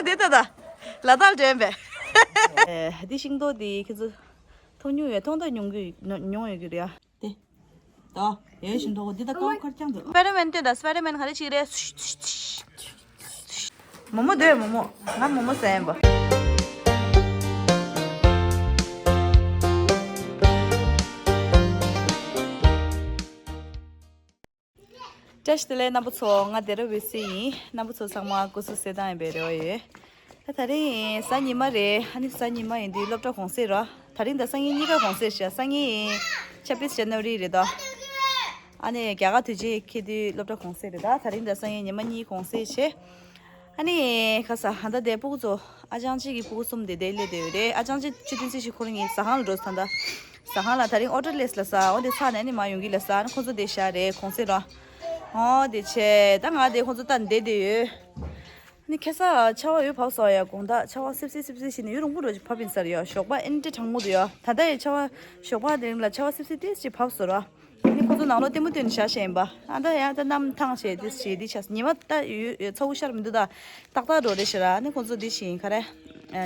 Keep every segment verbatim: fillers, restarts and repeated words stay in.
དེ་ལྟ་ད། ལ་དྭགས་འདྲེན་པས། ཨེ། འདི་ཤིང་ཏོག་འདི་ཁྱེད་ཚོ་མཐོང་མྱོང་ཡོད། མཐོང་དང་མྱོང་གི་མྱོང་ཡོད་ཀྱི་རེད་ཨ། དེ། ད། ཡའི་ཤིང་ཏོག་འདི་ད་ཀའོ་ཁར་ཀྱང་འདུག་སྤའི་ཌར་མེན་སྟོན་དང་། སྤའི་ཌར་མེན་ག་རེ་བྱེད་ཀྱི་རེད། མོག་མོག་འདོད། མོག་མོག་ང་མོག་མོག་ཟ་ཡིན་པ། བཀྲ་ཤིས་བདེ་ལེགས་རྣམ་པ་ཚོ། ང་སྡེ་ར་འོད་ཟེར་ཡིན། རྣམ་པ་ཚོ་ཚང་མ་སྐུ་གཟུགས་གསལ་ཐང་ཡིན་པའི་རེ་བ་ཡོད། ད་དེ་རིང་གཟའ་ཉི་མ་རེད། ཨ་ནི་གཟའ་ཉི་མ་ཡིན་དུས་སློབ་གྲྭ་གུང་སེང་རེད། དེ་རིང་དང་སང་ཉིན་གཉིས་ཀ་གུང་སེང་རེད་ཤག་སང་ཉིན་ཆབ་བིས་ཇན་ནི་ཝ་རི་རེད་དོ། ཨ་ནི་རྒྱ་གར་དུས་ཆེན་འཁེལ་དུས་སློབ་གྲྭ་གུང་སེང་རེད། ད་དེ་རིང་དང་སང་ཉིན་ཉི་མ་གཉིས་གུང་སེང་བྱས། ཨ་ནི་ཁ་ས་ཧ་ད་དེ་སྤུ་གུ་ཚོ། ཨ་ཅང་གཅིག་གི་སྤུ་གུ་གསུམ་དེ་དེ་སླེབས་བསྡད་ཡོད་རེད། ཨ་ཅང་གཅིག་ཆུ་ཐོན་རྩེ་ཞིག་ཁོ་རང་གཉིས་ཟ་ཁང་ལ་འགྲོ་ཟེར། ད་ཟ་ཁང་ལ་དེ་རིང་ཨོ་ཊར་ལེས་ལ་ཟ། འོ་དེ་ཚར་ནས་ཨ་ནི་མར་ཡོང་གི་ལ་ཟ། ཨ་ནི་ཁོ་ཚོ་དེ་བཞག་རེད་གུང་སེང་ར། འོ་དེ་བྱས་ད་ང་དེ་ཁོ་ཚོ་ལྟ་བསྡད་བསྡད་ཡོད། ཨ་ནི་ཁ་ས་ཆར་པ་ཡོད་བབས་སོང་ཡ། དགོང་དག་ཆར་པ་སིབ་སིབ་སིབ་སིབ་བྱས་ནས་ཡུན་རིང་པོ་འགྲོ་ཅིག་བབས་ཡིན་ས་རེད་ཡ། ཞོགས་པ་ཨེ་འདྲ་གྲང་མོ་འདུག་ཡ། ད་ལྟ་ཡི་ཆར་པ་ཞོགས་པ་དེ་རིང་ལ་ཆར་པ་སིབ་སིབ་ཏོག་ཙམ་ཅིག་བབས་སོང་ར། ཨ་ནི་ཁོ་ཚོ་ནང་ལོགས་ལྟད་མོ་སྟོན་ནས་བཞག་བཞག་ཡིན་པ། ཨ་ད་ཡང་ད་གནམ་ཐང་ཆད་དེ་བྱས་དེ་ཆགས། ཉི་མ་ད་ཡོད་ཚ་བོ་ཤར་མི་འདུག་ད་ཏག་ཏག་འགྲོ་རེད་ཤག་ར། ཨ་ནི་ཁོ་ཚོ་དེ་བྱས་ཡིན་ག་རེ།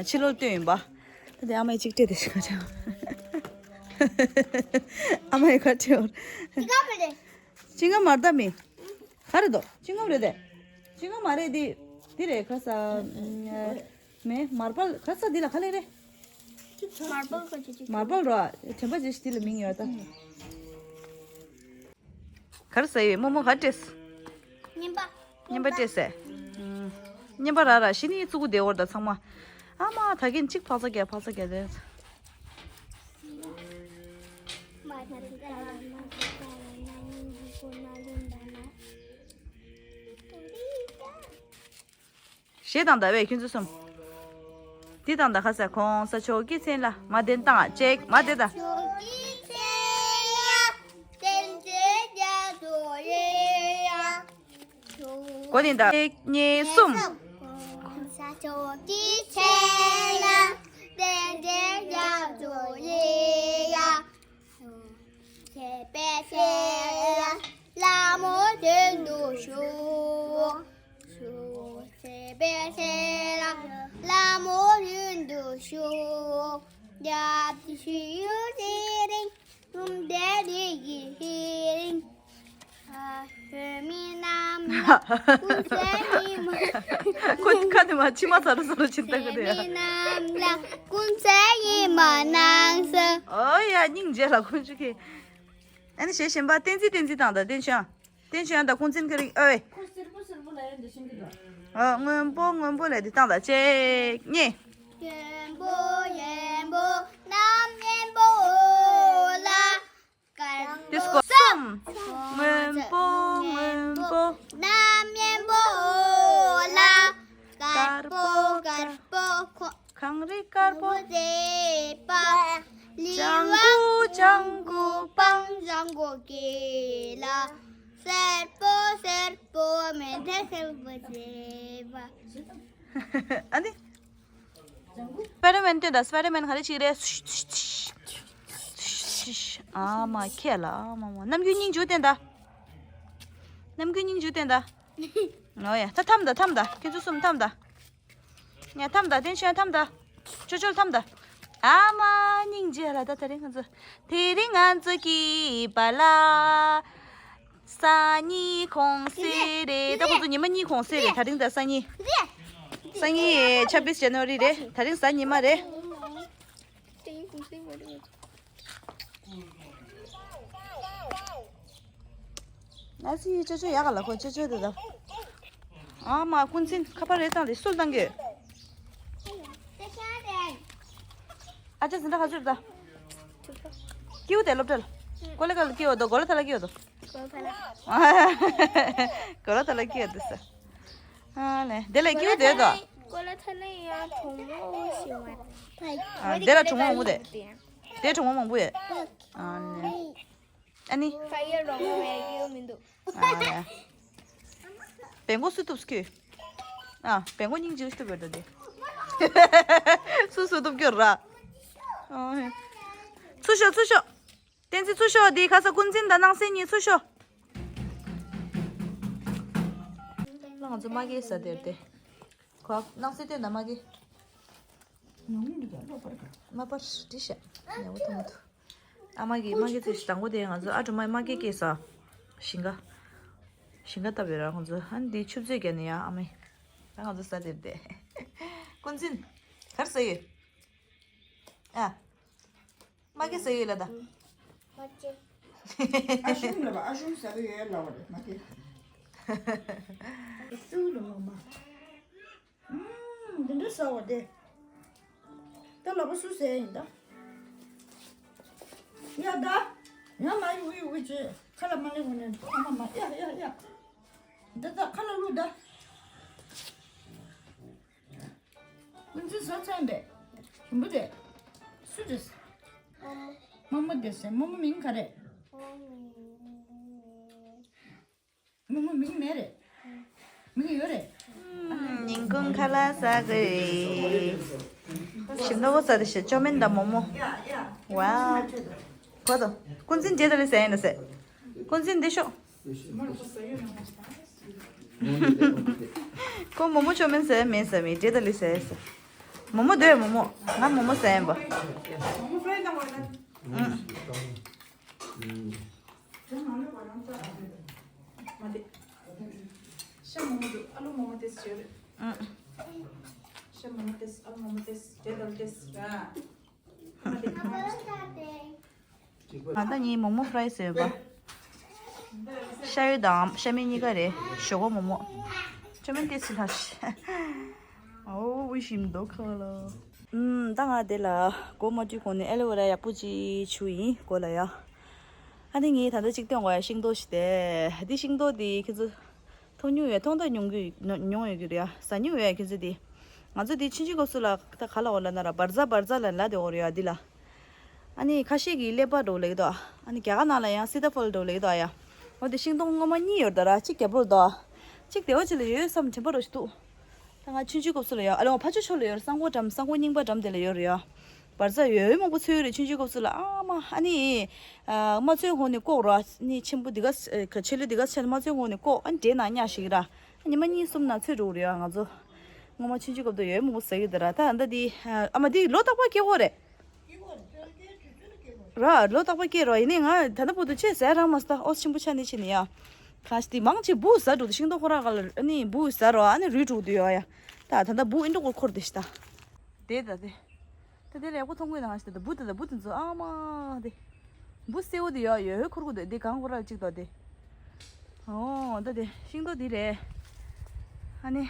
ཕྱི་ལོགས་སྟོན་ཡིན་པ། ད་དེ་ཨ་མས་གཅིག་སྤྲད་དེ་ཤི་ག་ཅང་། ཨ་མ་ཡི་ག་སྤྲད་འོར། ཅི་ག་མ་རེད། ཅི་ག་མ་རེད་ད་མི། ག་རེ་འདུག་ཅི་ག་མ་རེད་དེ། ཅི་ག་མ་རེད་དེ། དེ་རེད་ཁ་ས། མེ་མར་པལ་ཁ་ས་འདི་ལ་ག་ལེ་རེད། མར་པལ་ཁ་ཅིག་ཅིག་མར་པལ་རོ། དྲན་པ་ཅིག་འདི་ལ་མིང་ཡོད་ད། ག་རེ་ཟེར་ཡོད། རྨོ་མོ་ག་སྤྲད། རྔན་པ། རྔན་པ་སྤྲད་ཟེར། རྔན་པ་ར་ར་ཤི་ནི་བཙུགས་བསྡད་འོར་ད་ཚང་མ། ཨ་མ་ད་གིན་གཅིག་ཕག་ཚ་རྒྱག་ཕག་ཚ་རྒྱག་དེ། ཞེས་དང་ཟླ་བས་ཁྱོད་ཚོ་གསུམ། འདི་དང་ཟླ་ཁ་ས་གོང་ས་མཆོག་གི་མཚན་ལ་མ་བདེན་བཏང་ཨ་ཅེག་མ་བདེ་ད། མཆོག་གི་མཚན་ལ་བདེན་ཚིག་རྒྱ་མཚོ་ཡེ་ཡ། གོ་ནི་ད། གཅིག་གཉིས་གསུམ། གོང་ས་མཆོག་གི་མཚན་ལ་བདེན་ཚིག་རྒྱ་མཚོ་ཡེ་ཡ། ཆོས་པའི་ཚེ་ལ་ལྷ་མོ་དོན་དུ་ཞུགས། ཆོས་པའི་ཚེ་ལ་ལྷ་མོ་དོན་དུ་ཞུགས། རྒྱབ་ཏུ་ཞུ་ཡུལ་དེ་རིང་། ཡུམ་དེ་རིགས་ཀྱི་ཧི་རིང་། ཨ་ཧོ་མི་རྣམས་ལ་ཀུན་གསལ་ཉི་མ། ཁོ་ཁ་དེ་མ་མཆི་མ་ཟ་རུ་ཟ་རུ་ཕྱིན་ད་ག་དེ་ཡ། མི་རྣམས་ལ་ཀུན་གསལ་ཉི་མ་སྣང་ས། ཨོ་ཡ་སྙིང་རྗེ་ལ་ཁོང་ཆུ་ཁེ། ཨ་ནི་ཞེས་གཞན་པ་བསྟན་འཛིན་བསྟན་འཛིན་དང་ད་བསྟན་ཆོས། བསྟན་ཆོས་ཡང་དང་ཀུན་འཛིན་ཀ་རིག་ཨོའི། ཁོ་སེར་པོ་སེར་པོ་ལ་ཡོད་འདི་ཤིང་གི་འདུག་ཨ་སྔོན་པོ་སྔོན་པོ་ལས་འདི་བཏང་དང་གཅིག་གཉིས། སྔོན་པོ་སྔོན་པོ་གནམ་སྔོན་པོ་འོད་ལ་དཀར་པོ། དེ་སྐོར་གསུམ། སྔོན་པོ་སྔོན་པོ་གནམ་སྔོན་པོ་འོད་ལ་དཀར་པོ་དཀར་པོ་ཁོ། གངས་རི་དཀར་པོ་མཛེས་པ། ལི་ལྗང་གུ་ལྗང་གུ་སྤང་ལྗང་གུ་གི་ལ། སེར་པོ་སེར་པོ་མེ་ཏོག་སེར་པོ་མཛེས་པ། ཨ་ནི། སྤའི་ཌར་མེན་སྟོན་དང་། སྤའི་ཌར་མེན་ག་རེ་བྱེད་ཀྱི་རེད། ཨ་མ་ཁྱེད་ལ་ཨ་མ་མ་ནམ་རྒྱུན་སྙིང་རྗེ་བསྟན་ད། ནམ་རྒྱུན་སྙིང་རྗེ་བསྟན་ད། ཨོ་ཡ་ད་འཐམ་ད་འཐམ་ད་ཁྱེད་ཚོ་གསུམ་འཐམ་ད། ཡ་འཐམ་ད་བསྟན་ཆོས་འཐམ་ད། ཅོ་ཅོ་འཐམ་ད། ཨ་མ་སྙིང་རྗེ་ལ་ད་དེ་རིང་ང་ཚོ། དེ་རིང་ང་ཚོ་སྐྱིད་པ་ལ། སང་ཉིན་གུང་སེང་རེད། ད་ཁོ་ཚོ་ཉི་མ་གཉིས་གུང་སེང་རེད། དེ་རིང་དང་སང་ཉིན། སང་ཉིན་ཆབ་བིས་ཇན་ནི་ཝ་རི་རེད། དེ་རིང་གཟའ་ཉི་མ་རེད། ཨ་སི་ཅོ་ཅོ་ཡག་ག་ལ་ཁོ་ཅོ་ཅོ་དེ་ད། ཨ་མ་ཀུན་མཚན་ཁ་པར་རེ་བཏང་སྟེ་སུ་ལ་བཏང་གི། ཨ་ཅག་འཛིན་གྲྭ་ག་ཚོད་རེད་ད། ཀིའུ་དེ་སློབ་གྲྭ་ལ། ཀོ་ལེ་ག་ལ་ཀིའུ་དོ་གོ་ལ་ཐ་ལ་ཀིའུ་དོ། གོ་ལ་ཐ་ལ། གོ་ལ་ཐ་ལ་ཀིའུ་དེ་ས། ཨ་ལེ་དེ་ལ་ཀིའུ་དེ་དོ། གོ་ལ་ཐ་ལ་ཡང་གྲོགས་མོ་ཞིག་མ་རེད། ཨ་དེ་ལ་གྲོགས་མོ་མང་པོ་དེ། དེ་གྲོགས་མོ་མང་པོ་ཡོད། ཨ་ལེ། ཨ་ནི། ཕ་ཡུལ་རོང་བོ་ཡ་ཡོད་མི་འདུག་ཨ་ཡ། བེང་གོ་སུ་ཐུབ་སྐྱོ། ཨ་བེང་གོ་སྙིང་རྗེ་སུ་ཐུབ་ཡོད་ད་དེ། སུ་སུ་ཐུབ་སྐྱོ་ར། ཨ་ཧེ། ཚུར་ཤོག་ཚུར་ཤོག་བསྟན་འཛིན་ཚུར་ཤོག་འདི་ཁ་ས་ཀུན་འཛིན་དང་སྣང་སྲིད་གཉིས་ཚུར་ཤོག་ང་ཚོ་མ་གིས་ས་དེར་དེ། ཁོ་སྣང་སྲིད་སྟོན་དང་མ་གི། ནང་མི་འདུག་ག་ལོག་པར་ག་མ་པར་དྲི་ཤ་ཉལ་བོ་ཐུང་མོ་ཐུ། ཨ་མ་གི་མ་གི་ཚེ་དང་པོ་དེ་ང་ཚོ་ཨ་གྲོ་མ་མ་གི་སྐྱེས་ས། ཞིང་ཁ། ཞིང་ཁ་བཏབ་ཡོད་ར་ང་ཚོ་ཨ་ནི་དེ་ཆུ་མཛོད་བརྒྱབ་ནས་ཡ་ཨ་མས། ད་ང་ཚོ་ས་དེར་བསྡད། ཀུན་འཛིན། གར་ཟ་ཡོད། ཨ། མ་གི་ཟ་ཡོད་ལ་ད། མ་གི། ཨ་ཞུང་ལ་བ་ཨ་ཞུང་ཟ་གི་ཡོད་ལ་བ་རེད་མ་གི། སུ་ལ་མ་མ། ཨུམ། འདི་འདྲ་ཟ་བ་དེ། ད་ལག་པ་སུ་ཟས་ཡིན་ད། ཡ་ད། ཡ་མ་ཡི་ཝི་ཝི་ཅེ་ཁ་ལ་མ་ལེ་ཝི་ནན་ཨ་མ་མ་ཡ་ཡ་ཡ། ད་ད་ཁ་ལ་ལུ་ད། ཀུན་གཟི་བཟོ་ཚན་པས། ཞིམ་པོ་རེད། སུ་རེད། རྨོ་མོ་རེད་ཟེར། རྨོ་མོ་མིང་ག་རེད། རྨོ་མོ་མིང་མེད་རེད། མིང་ཡོད་རེད། ཉིན་གུང་ཁ་ལག་ཟ་དགོས། ཞིམ་མདོག་པོ་ཟ་དེ་ཞེས་ཅོ་མིན་དང་རྨོ་མོ། ཝའོ། གོ་དང་། ཀུན་གཟི་འདྲེ་ད་ལི་ཟེར་ཡིན་ན་ཟེར། ཀུན་གཟི་འདི་ཤོག་ཁོ་མོ་མོ་ཅོ་མིན་ཟེར་མིན་ཟེར་མི་འདྲེ་ད་ལི་ཟེར་ཟེར། མོ་མོ་འདོད་མོ་མོ། ང་མོ་མོ་ཟེར་ཡིན་པ། ཤ་མོ་མོ་འདུག་ཨ་ལོ་མོ་མོ་ཏེས་བྱོས་རེད། ཤ་མོ་མོ་ཏེས་ཨ་ལོ་མོ་མོ་ཏེས་འདྲེ་ད་ལི་ཏེས་ར། ང་ད་ངའི་མོག་མོག་ཧྥ་རའི་བཟོས་པ། ཤ་ཡོད་དང་ཤ་མེད་གཉིས་ཀ་རེད། ཞོག་ཁོག་མོག་མོག་ཅོ་མིན་ཏེ་སི་ལ་ཤ། ཨོ་ཝི་ཤིམ་དོ་ཁ་ལ། ཨུམ། ད་ང་དེ་ལ་སྒོ་མ་བཀྲུས་གོང་ནས་ཨེ་ལོ་ཝེ་ར་ཡག་པོ་ཅིག་བྱུགས་ཡིན་སྒོ་ལ་ཡ། ཨ་ནི་ངས་ད་ལྟ་གཅིག་སྟོན་དགོས་ཡ་ཤིང་ཏོག་ཞིག་དེ། འདི་ཤིང་ཏོག་འདི་ཁྱེད་ཚོ། མཐོང་མྱོང་ཡོད། མཐོང་དང་མྱོང་གི་མྱོང་ཡོད་ཀྱི་རེད་ཡ། ཟ་མྱོང་ཡོད་ཡ་ཁྱེད་ཚོ་འདི། ང་ཚོ་འདི་ཆུང་ཆུང་སྐབས་སུ་ལ་ད་ག་ལ་འོ་ལ་ན་ར་བར་ཛ་བར་ཛ་ལ་ལ་དེ་འོ་རེད་ཡ་འདི་ལ། ཨ་ནི་ཁ་ཤས་ཀྱིས་ཀླད་པ་འགྲོ་ལེགས་དོ། ཨ་ནི་རྒྱ་གར་ནང་ལ་ཡང་སི་ཏ་ཕལ་འགྲོ་ལེགས་དོ་ཡ། འོ་དེ་ཤིང་སྡོང་སྔོན་མ་གཉིས་ཡོད་ད་ར་གཅིག་རྒྱབ་ལོགས་དོ། གཅིག་དེ་འོ་ཅི་ལ་ཡོད་བསམ་དྲན་པ་རོ་ཞིག་འདུག་ད་ང་ཆུང་ཆུང་སྐབས་སུ་ལ་ཡ་ཨ་ལོ་ཕ་ཆུ་ཆོ་ལ་ཡོད་ར་ས་འགོ་འགྲམ་ས་འགོ་རྙིང་པ་འགྲམ་དེ་ལ་ཡོད་རེད་ཡ། བར་ཛ་ཡོད་མང་པོ་ཚོས་རེད་ཆུང་ཆུང་སྐབས་སུ་ལ་ཨ་མ་ཨ་ནི། མ་ཚོས་འོང་ནས་ལྐོག་ར་ནི་ཆེན་པོ་འདི་ག་ཆེ་ལེ་འདི་ག་ཆེ་མ་ཚོས་འོང་ནས་ལྐོག་ཨ་ནི་འདྲེ་ནང་ཉག་ཞིག་ར། ཉི་མ་གཉིས་གསུམ་ན་ཚོད་འགྲོ་གི་རེད་ང་ཚོ། ངོ་མ་ཆུང་ཆུང་སྐབས་དུ་ཡོད་མང་པོ་ཟ་གི་འདུག་ར་ད་ད་འདི་ཨ་མ་འདི་ལོ་རྟག་པར་སྐྱེ་གོ་རེད། ར་ལོ་རྟག་པར་སྐྱེ་རོ་ཡིན་ནའི་ང་ད་ལྟ་བར་དུ་ཆེས་ཟ་རང་མ་སྟ་ཨོ་ཆེན་པོ་ཆ་ནི་ཆེ་ནི་ཡ། ཁ་ཤས་འདི་མང་ཆེ་བུ་ཟ་འགྲོ་དུ་ཤིང་ཏོག་ཁོ་ར་ག་ལ་ཨ་ནི་བུ་ཟ་རོ་ཨ་ནི་རུལ་འགྲོ་དུ་ཡོ་ཡ། ད་ད་ལྟ་བུ་ཨིན་འགྲོ་གོ་འཁོར་དེ་ཤི་ད། དེ་ད་དེ། ད་དེ་ལ་ཡག་པོ་མཐོང་གི་ན་ཞེས་ད་བུ་ད་ད་བུ་དེ་ཚོ་ཨ་མ་དེ། བུ་སེའུ་དེ་ཡོད་ཡོད་ཧུར་ཁུར་གོ་དེ་དེ་གང་གོ་ར་གཅིག་ད་དེ། ཨོ་ད་དེ་ཤིང་ཏོག་དེ་རེད། ཨ་ནི།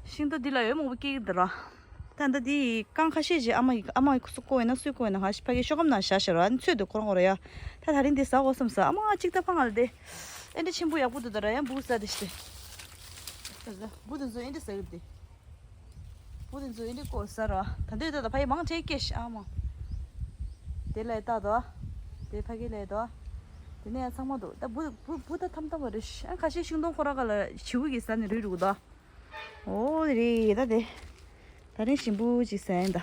ཤིང་ཏོག་དེ་ལ་ཡོད་མང་པོ་སྐྱེ་གི་འདུག་ར། ད་ད་དེ་རྐང་ཁ་ཤས་ཤིག་ཨ་མ་ཡི་ཨ་མ་ཡི་སུ་བཀོ་ཡིན་ན་སུས་བཀོ་ཡིན་ན་ཧ་ཤི་ཕ་གི་ཤོག་སྒམ་ནང་བཞག་ཤི་ར་ཨ་ནི་ཚོད་དུ་ཁོ་རང་གོ་ར་ཡ། ད་ད་རིང་དེ་ཟ་གོ་བསམ་ས་ཨ་མ་གཅིག་ད་ཕ་ང་ལ་དེ། ཨེ་འདྲ་ཆེན་པོ་ཡག་པོ་འདུག་ད་ར་ཡང་བུ་ཟ་དེ་ཤི་དེ། བུ་དེ་ཚོ་ཨེ་འདྲ་ཟ་གི་དེ། བུ་དེ་ཚོ་ཨེ་འདྲ་བཀོ་ཟ་ར། ད་འདོད་ད་ད་ཕ་ཡི་མང་ཆེ་སྐྱེ་ཤི་ཨ་མ། དེ་ལས་ལྟ་དོ། དེ་ཕ་གི་ལས་དོ། དེ་ནས་ཡང་ཚང་མ་འདུག་ད་བུ་བུ་བུ་ད་ཐམ་ཐམ་བ་རེ་ཤི་ཨ་ཁ་ཤས་ཤིང་སྡོང་ཁོ་ར་ག་ལ་བྱིའུ་གི་ཟ་ནས་རུལ་རུག་ད། ཨོ་རེད་ད་དེ། ད་རིང་ཞིམ་པོ་ཅིག་ཟ་ཡིན་ད།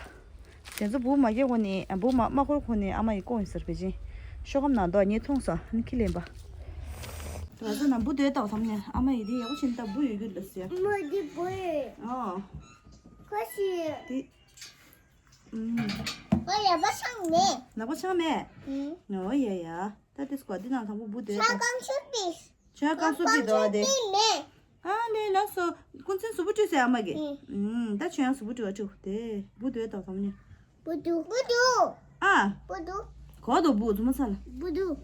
དེ་ཚོ་བུ་མ་སྐྱེ་གོ་ནི་ཨ་བུ་མ་མ་འཁོར་གོ་ནི་ཨ་མ་ཡི་ལྐོག་ཡིན་ཟེར་བེ་ཅིན། ཤོག་སྒམ་ནང་དོ་ངས་མཐོང་སོང་ཨ་ནི་ཁྱི་ལེན་པ། ང་ཚོ་ནང་བུ་དོད་ལྟ་བ་ཐམ་ནས་ཨ་མ་ཡི་དེ་ཡག་པོ་བྱིན་ད་བུ་ཡོད་རྒྱུ་ལ་ཟེར། མ་དེ་བུ་ཡོད། ཨོ། ཁོ་ཤི། དེ། ཨུམ། ཁོ་ཡག་པོ་ཆང་མེད། ལག་པ་ཆང་མེད། ཨུམ། ཨོ་ཡ་ཡ། ད་དེ་སྐོར་འདི་ནང་དང་པོ་བུ་དོད་ལྟ། ཆང་གང་ཤོད་པིས། ཆོས་བཀའ་སྲོལ་པི་འདུག་ཨ་དེ། ཨ་ལེ་ལགས་སོ། ཀུན་མཚན་གཟུགས་པོ་བཀྲུས་ཟེར་ཨ་མ་གི། ཨུམ། ད་ཆོས་ཡང་གཟུགས་པོ་བཀྲུས་བ་བཀྲུས་དེ། བུ་དུ་ཡོད་དོ་ཚང་མ་ནི། བུ་དུ་བུ་དུ། ཨ། བུ་དུ། གོ་དོ་བུ་རྫུན་མ་ཚ་ལ། བུ་དུ།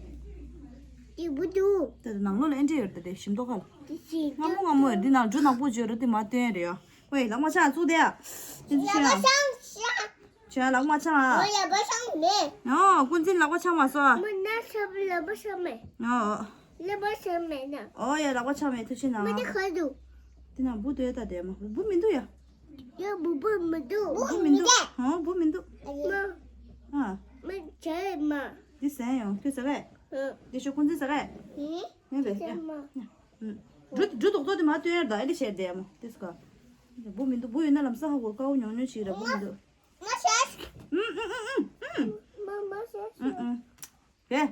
དེ་བུ་དུ། དེ་ནང་ལོགས་ལ་ཨེ་འདྲས་ཡོད་དེ་དེ་ཞིམ་མདོག་ཁ་ལ། དེ་ཞིམ་མདོག་སྔ་མོ་སྔ་མོ་ཡོད་འདི་ནང་འབྲུ་ནག་པོ་བརྗོད་རོ་དེ་མ་སྟོན་རེད་ཡ། ཝེ་ལག་མ་ཆག་བཙུགས་དེ་ཡ། དེ་ཚོ་ལག་མ་ཆག་ཆག་ཆོས་ལག་མ་ཆག་ཨ། ཨོ་ཡ་པ་ཆག་མེད། ཨོ་ཀུན་མཚན་ལག་པ་ཆག་མ་སོ། མ་ན་ཆག་ལག་པ་ཆག་མེད། ཨོ། ལག་པ་ཆག་མེད་ན། ཨོ་ཡ་ལག་པ་ཆག་མེད་ཐུགས་ཆེ་ན། མ་དེ་ག་འདུག་དེ་ན་བུ་དོད་ད་དེ་མ་བུ་མི་འདུག་ཡ། ཡ་བུ་བུ་མི་འདུག་བུ་མི་འདུག་ཨོ་བུ་མི་འདུག་མ། ཨ། མ་ཆག་མ། འདི་ཟན་ཡོང་ཁྱོད་ཟ་གས། ཨ། འདི་ཤོ་ཀུན་མཚན་ཟ་གས། ཨ། ངས་བས་ཡ། ཆག་མ། ཨུམ། འབྲུ་འབྲུ་རྡོག་རྡོག་དེ་མ་སྟོན་ཡར་ད་ཨེ་འདྲ་བྱས་བསྡད་མོ་དེ་སུ་ག་བུ་མི་འདུག་བུ་ཡོད་ན་ལམ་སང་ཧ་གོ་དཀའ་བོ་ཉུང་ཉུང་ཞིག་རེད་བུ་མི་འདུག་མ་ཤེས། ཨུམ་ཨུམ་ཨུམ་ཨུམ། མ་མ་ཤེས། ཨུམ་ཨུམ། བས།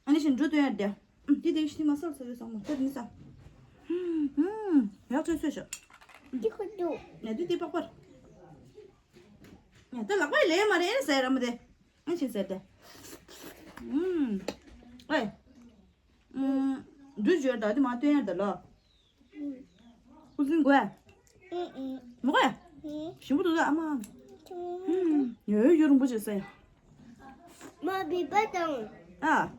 ཨ་ནི་བཞིན་འབྲུ་སྟོན་ཡར་བསྡད། ཨུམ་དེ་དེ་ཤི་མ་སར་ཚ་བའི་སང་མོ་ཐོད་མི་ས། ཨུམ་ཡག་ཚོད་ཚོད་ཤོག་འདི་ཁོ་འདུག་ཡ་འདི་འདི་པགས་པར། ཡ་ད་ལག་པ་ལས་མ་རེད་ཟེར་ར་མ་དེ། ཨ་ཆེ་ཟེར་ཏེ། ཨུམ། ཨེ། ཨུམ། འབྲུ་འབྱོར་ད་དེ་མ་སྟོན་ཡ་ད་ལོ། ཀུན་གཟིགས་དགོས། མ་དགོས། ཞིམ་པོ་འདུག་ད་ཨ་མ། ཨུམ། ཡོད་ཡོད་རིང་པོ་བྱས་ཟེར། མ་བི་པ་དང་། ཨ།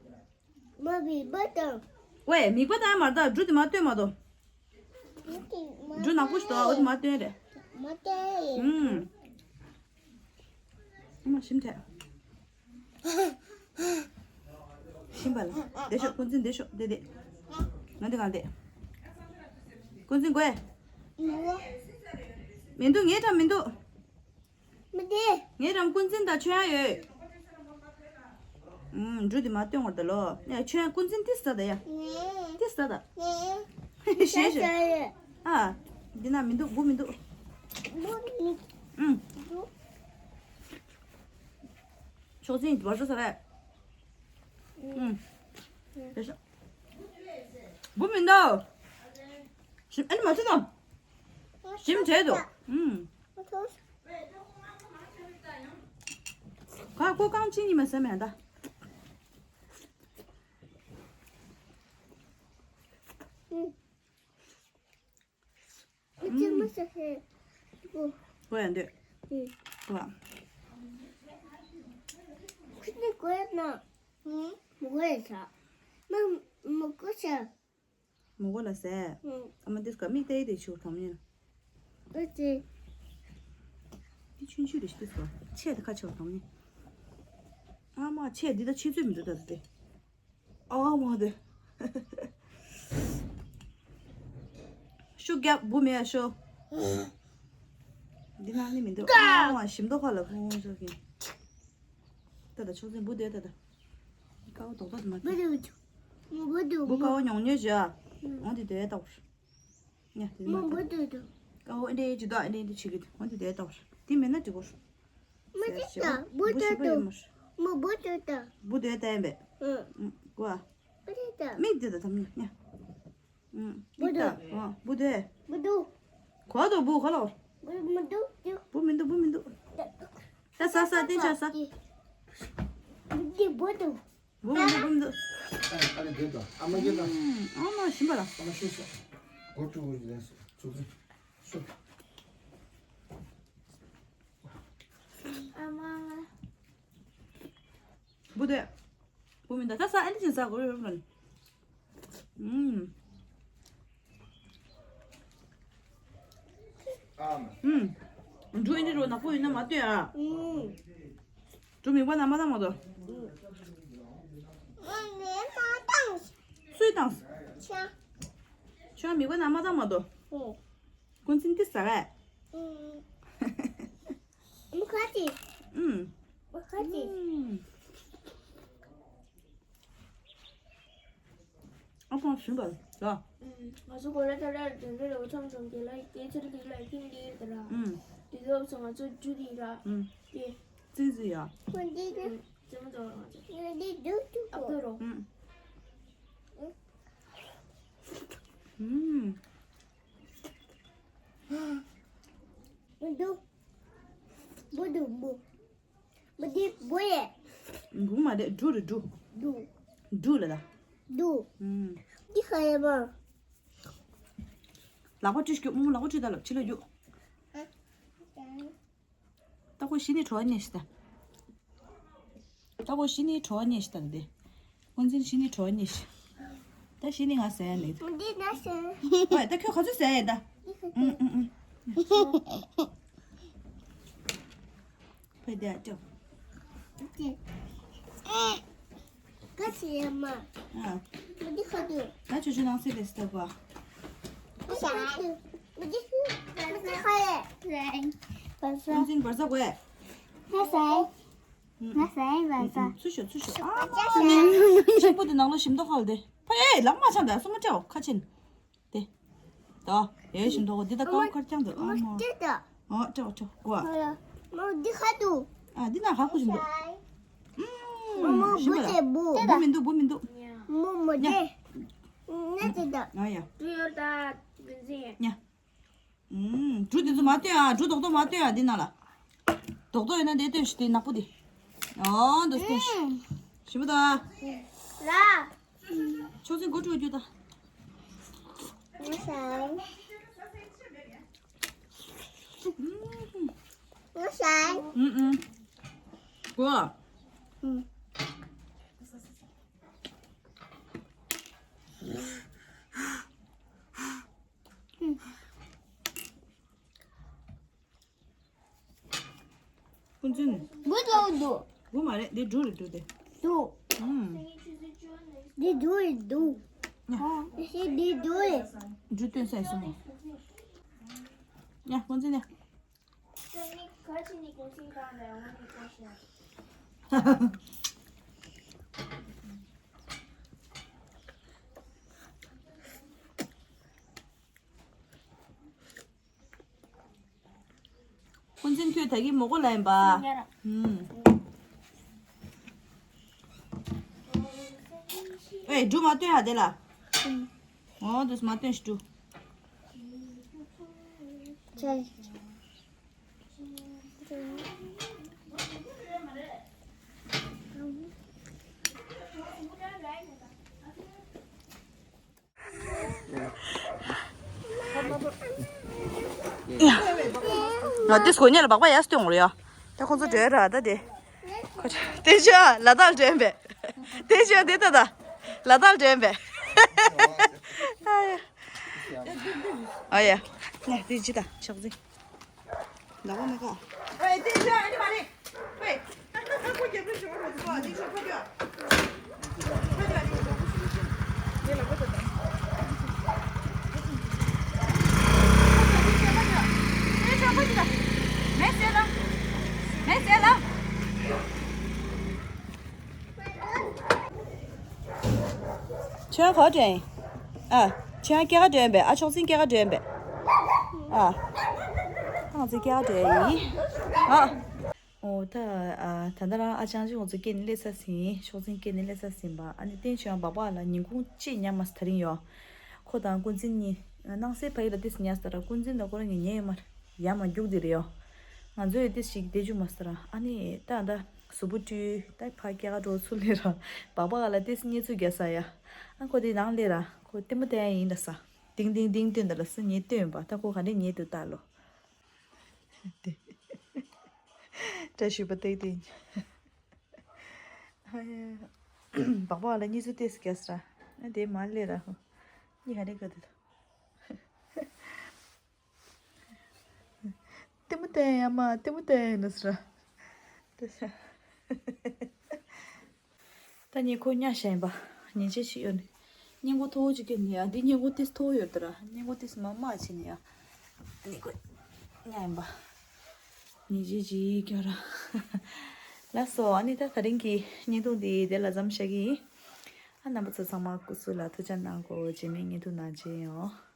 མ་བི་པ་དང་། ཝེ་མིག་པ་དང་མ་ད་འབྲུ་དེ་མ་སྟོན་མ་དོ། འབྲུ་ནག་པོ་ཞིག་འདུག་འོ་དེ་མ་སྟོན་རེད། མ་སྟོན་ཡིན། ཨུམ། ཨ་མ་ཞིམ་ཐལ། ཞིམ་པ་ལ། བསྡད་ཤོག་ཀུན་གཟིགས་བསྡད་ཤོག་བསྡད་བསྡད། ང་འདི་གང་བསྡད། ཀུན་གཟིགས་དགོས། མི་འདུག་ངའི་འགྲམ་མི་འདུག་མི་བསྡད། ངའི་འགྲམ་ཀུན་གཟིགས་དང་ཆོས་དབྱངས་ཡོད། ཨུམ། འབྲུ་འདི་མ་སྟོན་བར་ད་ལོ། ནས་ཆོས་དབྱངས་ཀུན་གཟིགས་ཏིས་ད་ད་ཡ། ཏིས་ད་ད། ཞེས་ཞེས། ཨ། འདི་ན་མི་འདུག་སྦུག་མི་འདུག་ཨུམ། ཕྱོགས་འཛིན་བར་ཆ་ས་རེད། ཨུམ། བུ་མི་འདུག་ཞིམ་ཨ་ནི་མ་ཐུག་དང་། ཞིམ་བྱས་འདུག་ཨུམ། ཁ་ཁོ་རྐང་གཅིག་གཉིས་མ་ཟ་མེད་ད། ཁོ་ཡང་འདོད། ཁོ་ཨ། ཁོ་ནི་དགོས་ན། མི་དགོས་ས། མི་མི་དགོས་ས། མི་དགོས་ལ་ཟས། ཨ་མ་འདི་སྐ་མིག་ཏའི་དེ་ཆུ་གྲོང་ཉེ། ཨ་ཙི། འདི་ཆུན་ཆུ་རེ་ཞིག་སོ། ཆེ་དེ་ཁ་ཆེ་བ་གྲོང་ཉེ། ཨ་མ་ཆེ་འདི་ད་ཆེ་ཚོད་མི་འདུག་ད་དེ། ཨ་མ་དེ། ཤུགས་རྒྱབ་བུ་མེད་ཤོ། འདི་ནང་ནི་མི་འདུག་ཨ་མ་ཞིམ་མདོག་ཁ་ལ་ཕུང་ཤོ་གི། ད་ད་ཆོག་ཚན་བུ་དེ་ད་ད། ཀ་བ་དོག་ཏོག་དེ་མ་བུ་དེ། བུ་དེ་བུ་ཀ་བ་ཉོང་ཉོས་བྱ། འོང་དེ་དེ་ལྟ་བར། ཉ་དེ་མ་མོ་ད་བུ་དེ་དེ། ཀ་བ་ཨེ་འདྲེ་ཇི་ད་ཨེ་འདྲེ་འདི་བྱེད་གི་འོང་དེ་དེ་ལྟ་བར། དེ་མེད་ན་འགྲིག་གོ། མ་དེ་ད་བུ་དེ་དེ། མོ་བུ་དེ་ད། བུ་དེ་ད་ཡིན་པས། ཨུ། ཀ་བ། བུ་དེ་ད། མིག་དེ་ད་ད་མིག་ཉ། ཨུ། བུ་དེ། ཨ། བུ་དེ། བུ་དེ། གོ་དོ་བུ་ག་ལོ། བུ་མི་འདུག་བུ་མི་འདུག་བུ་མི་འདུག་ད་ས་ས་ཏེ་ཆ་ས། བུ་དེ་བུ་དེ། བུ་མི་འདུག་བུ་མི་འདུག་ཨ་ནི་དེ་དང་ཨ་མ་གྱོད་དང་། ཨ་མ་ཞིམ་པ་ལ། ཨ་མ་ཤོད་ཤོད། སྒོ་ཕྱུག་པོ་ལས་སུ་ཚུགས་ཚུགས་ཤོད། ཨ་མ། བུ་དེ། བུ་མི་འདུག་ད་ས་ཨ་ནི་ཅན་ས་གོ་རེ་རེ་རེ། ཨུམ། ཨུམ། འབྲུ་ཨེ་འདྲ་རོ་ནག་པོ་ཡིན་ན་མ་ལྟོས་ཨ། འབྲུ་མིག་པ་ན་མ་བཏང་མ་གཏོགས། སུས་བཏང་། ཁྱོད་མིག་པ་ན་མ་བཏང་མ་གཏོགས། ཀུན་གཟིགས་འདི་ཟ་བས། ཨུམ། ཨ་ཁོང་ཞུས་པ་ལ། ང་ཚོ་གོ་ལ་ཐ་ལ་དོན་འགྲོ་ལ་འཆམ་འཆམ་དེ་ལ་སྐད་ཆར་དེ་ལ་ཁྱིམ་དེ་ཡོད་དེ་ར། དེ་ཚོ་ང་ཚོ་རྒྱུ་དེ་ར། དེ། ཙི་ཙི་ཡ། ཙི་ཙི་ཡ། ཨ་ཕ་རོ། ཨུམ། བུ་དུ། བུ་དུ་བུ། བུ་དི་བུ་ཡེ། བུ་མ་རེད་འབྲུ་རེད་འབྲུ། འབྲུ། འབྲུ་ལ་ད། འབྲུ། ཨུམ། འདི་ཁ་ཡེ་མ། ལག་པ་བཀྲུས་ཤིག་རྨོ་མོ་ལག་པ་བཀྲུས་ད་ལབ་ཕྱི་ལ་རྒྱུགས། ད་ཁོ་གཞི་ནས་བྲོ་བ་ཉེས་ཤི་ད། ད་ཁོ་གཞི་ནས་བྲོ་བ་ཉེས་ཤི་ད་དེ། ཁོ་འཛིན་གཞི་ནས་བྲོ་བ་ཉེས་ཤི། ད་གཞི་ནས་ང་ཟ་ཡ་མེད། འདི་ན་ཟ། ཨོ་ད་ཁྱོད་ག་ཚོད་ཟ་ཡ་ད། ཨུ་ཨུ་ཨུ། ཕ་དེ་ཨ་ཅོ། ཀ་ཆེ་ཡ་མ། ཨ། མ་འདི་ཁ་དུ། ད་ཆུ་ཆུ་ནང་སེ་དེ་སྟབས་པ། མ་ཟ། མ་འདི་མ་འདི་ཁ་ཡེ། བར་ས། ཀུན་གཟིགས་བར་ས་དགོས། ང་ཟ། ང་ཟ་ཡིན་བར་ས། ཚུར་ཤོག་ཚུར་ཤོག་ཨ་མ། ཆེན་པོ་དེ་ནང་ལོ་ཞིམ་མདོག་ཁ་ལ་དེ། ཕ་ཡེ་ལག་མ་འཆང་ད་སུ་མ་སྤྲད་འོ་ཁ་ཆེན། དེ། ད། ཡེ་ཞིམ་མདོག་འདི་ད་ཀའོ་ཁར་རྐྱང་འདུག་ཨ་མ། ཨོ་སྤྲད་འོ་སྤྲད་འོ་གོ་ཨ། མ་འདི་ཁ་དུ། ཨ་འདི་ན་ཧ་ཁུ་ཞིམ་འདུག་མ་མ་ཞིམ་པ་ལ། བུ་མི་འདུག་བུ་མི་འདུག་མ་མ་དེ། ན་དེ་ད། ཨ་ཡ། ཉ། ཨུམ། འབྲུ་དེ་ཚོ་མ་བཏོན་ཨ། འབྲུ་རྡོག་རྡོག་མ་བཏོན་ཨ། འདི་ནང་ལ། རྡོག་རྡོག་ཡོད་ན་དེ་བཏོན་ཤིག་དེ་ནག་པོ་དེ། ཨོ་འདི་བཏོན་ཤིག་ཞིམ་པོ་དང་། ལ། ཆོག་ཚིག་མགོ་བཀྲུ་རྒྱུ་དང་། ང་ཤ། ང་ཤ། ཨུམ་ཨུམ། གོ། ཨུམ། ཀུན་འཛིན། བུ་ལོ་འདུག་བུ་མ་རེད། འདི་འབྲུ་རེད་འབྲུ་དེ། འདུག་ཨུམ། འདི་འབྲུ་རེད་འདུག་ཨ་ཤེས་འདི་འབྲུ་རེད། འབྲུ་བཏོན་ས་ཡིན་སོང་ངས། ཡ་ཀུན་འཛིན་ནས། ཀུན་འཛིན་ཁྱོད་ད་གིན་མོག་པོ་ལ་ཡིན་པ། ཨུམ། ཨེ་འབྲུ་མ་བཏོན་ཧ་དེ་ལ། ཨོ་དུས་མ་བཏོན་ཤི་འབྲུ། ང་དེ་སྒོ་ཉལ་ལ་སྦག་སྦག་ཡར་སྟོན་འོང་རེད་ཡ། ད་ཁོང་ཚོ་འགྲོ་ར་ད་དེ། དེ་ཆོ་ལ་དྭགས་འགྲོ་ཡིན་པས། དེ་ཆོ་དེ་ད་ད། ལ་དྭགས་འགྲོ་ཡིན་པས། ཨ་ཡ། ཨ་ཡ། ནས་དེ་ཅི་ད་ཆག་ཟིན། ལ་བ་མ་ག་ཨེ་དེ་ཆོ་ཨ་ནི་མ་རེད། ཁྱོད་ག་འདྲ་ཡིན། ཨ། ཁྱོད་སྐྱེས་ཀ་འདྲ་ཡིན་པས། ཨ་ཆོག་ཚིན་སྐྱེས་ཀ་འདྲ་ཡིན་པས། ཨ། ཁྱོད་ཚིན་སྐྱེས་ཀ་འདྲ་ཡིན། ཨ། ཨོ་ད། ཨ་ད་ལྟ་རང་ཨ་ཅང་ཅིག་ཁོང་ཚོ་སྐྱེས་ནས་སླེབས་ས་ཟིན། ཤོག་འཛིན་སྐྱེས་ནས་སླེབས་ས་ཟིན་པ། ཨ་ནི་བསྟན་ཆོས་ཡང་སྦག་སྦག་ལ་ཉིན་གུང་གཅིག་ཉལ་མ་སོང་ད་རིང་ཡོད། ཁོ་དང་ཀུན་འཛིན་གཉིས་སྣང་སྲིད་ཕ་ཡུལ་ལ་ཏིས་ཉལ་སོང་ད་ར། ཀུན་འཛིན་དང་ཁོ་རང་གཉིས་ཉལ་ཡོད་མ་རེད། ཡར་མར་རྒྱུག་དེ་རེད་ཡོད། ང་ཚོས་ཏིས་ཞིག་བསྡད་རྒྱུ་མ་སོང་ད་ར། ཨ་ནི་ད་ད་གཟུགས་པོ་བཀྲུས་ད་ཕ་སྐྱེ་ག་འགྲོ་ཚུར་སླེབས་ར། སྦག་སྦག་ལ་ཏིས་གཉིད་ཚུར་རྒྱག་ས་ཡ། ཨ་ཁོ་དེ་ནང་སླེབས་ར། ཁོ་ལྟད་མོ་བལྟ་ཡ་ཡིན་ད་ས། ཏིང་ཏིང་ཏིང་སྟོན་ད་ལ་སུ་ཉལ་སྟོན་པ། ད་ཁོ་ག་འདྲས་ཉལ་འདུག་ལྟ་ལོ། བཀྲ་ཤིས་པ་ཏིག་ཏིག་སྦག་སྦག་ལ་གཉིད་ཚུར་ཏོག་ཙམ་རྒྱག་ས་ར། ཨ་དེ་མར་སླེབས་ར་ཧོ། གཉིད་ག་རེ་ག་དུ། ལྟད་མོ་བལྟ་ཡ་མ་ལྟད་མོ་བལྟ་ཡ་ནི་ས་ར། ད་ཤ། ད་ཉེ་ཁོ་ཉལ་བཞག་ཡིན་པ། ཉེ་ཆེ་ཞིག་ཡོད་ནི། སྙིང་གོ་མཐོ་བོ་ཅིག་སྐྱོན་ནི་ཡ། འདི་སྙིང་གོ་ཏིས་མཐོ་བོ་ཡོད་དེ་ར། སྙིང་གོ་ཏིས་མ་དམའ་ཕྱིན་ནི་ཡ། ཉེ་ཁོ་ཉལ་ཡིན་པ། ཉེ་ཆེ་ཅིག་སྐྱོན་ར། ལགས་སོ། ཨ་ནི་ད་ད་རིང་གི་བརྙན་ཐུང་འདི་དེ་ལ་མཚམས་བཞག་གི་ཡིན། ཨ་རྣམ་པ་ཚོ་ཚང་མ་སྐུ་གཟུགས་ལ་ཐུགས་ཅག་གནང་གོ། རྗེས་མའི་བརྙན་ཐུང་ནང་མཇལ་ཡོང་།